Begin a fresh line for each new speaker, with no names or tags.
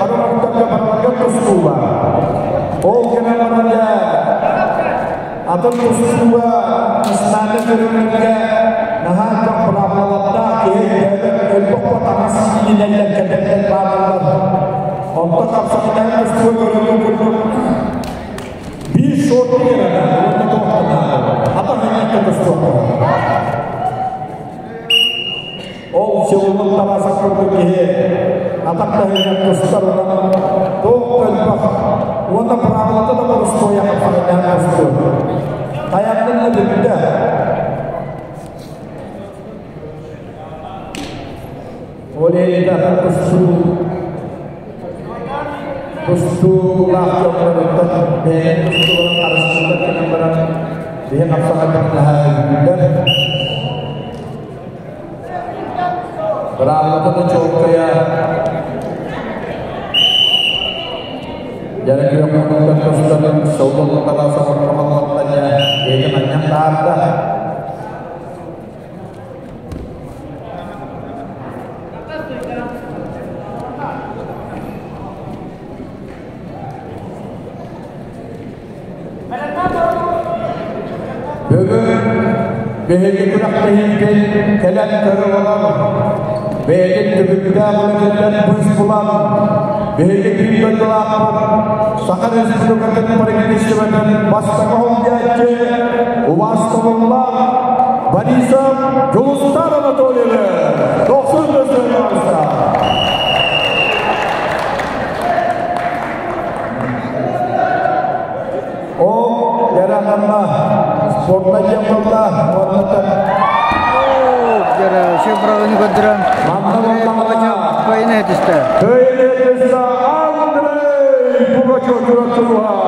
Бары барыларга тустууга. Ол гынан баран атын тустууга национальнай көрүҥнэргэ наһаа элбэх быраабылалардаах киһи өйдөөбөт элбэх таҥас иинэллэр кэтэллэр бааллар. Онтон хапсаҕайдаһан тустууга көрөргө курдук биир шорт эрэ уонна туохтанаа атах иннекке тустуохтара. Ол сылын Тарасов курдук киһи атах таһыгар тустарынан туох элбэх уонна правилата да боростуойа хапсаҕайдаһан тустуо. Тайахтан да бүттэ. Ол иһин атах тустуу тустуулаах дьонноруттан бэйэтин тустууларын харыстыыллар гынан баран биһи хапсаҕайдар наһаа өйдүүллэр. Быраабылата да чуолкайа. Дьэ күөх муннуктан тустарын сылгы Тарасов ортоҕолоттан бэйэтин анньан таһаарда. Бүгүн биһиги күрэхтэһиибит кэлэн көрө олорон, бэйэтин түбүктээх үлэтиттэн быыс булан, биһиги биир дойдулаахпыт Саха Республикатын правительствотын бастакы холдьааччы убаастабыллаах Борисов Дьулустан Анатольевич дохсун көстөн Ол яранамма спортна диэн буолла уонна
Дьэ, Шеврованы көрдөрөн Андрей Пугачев кыайыыны ситистэ.
Кыайыыны ситистэ Андрей Пугачев.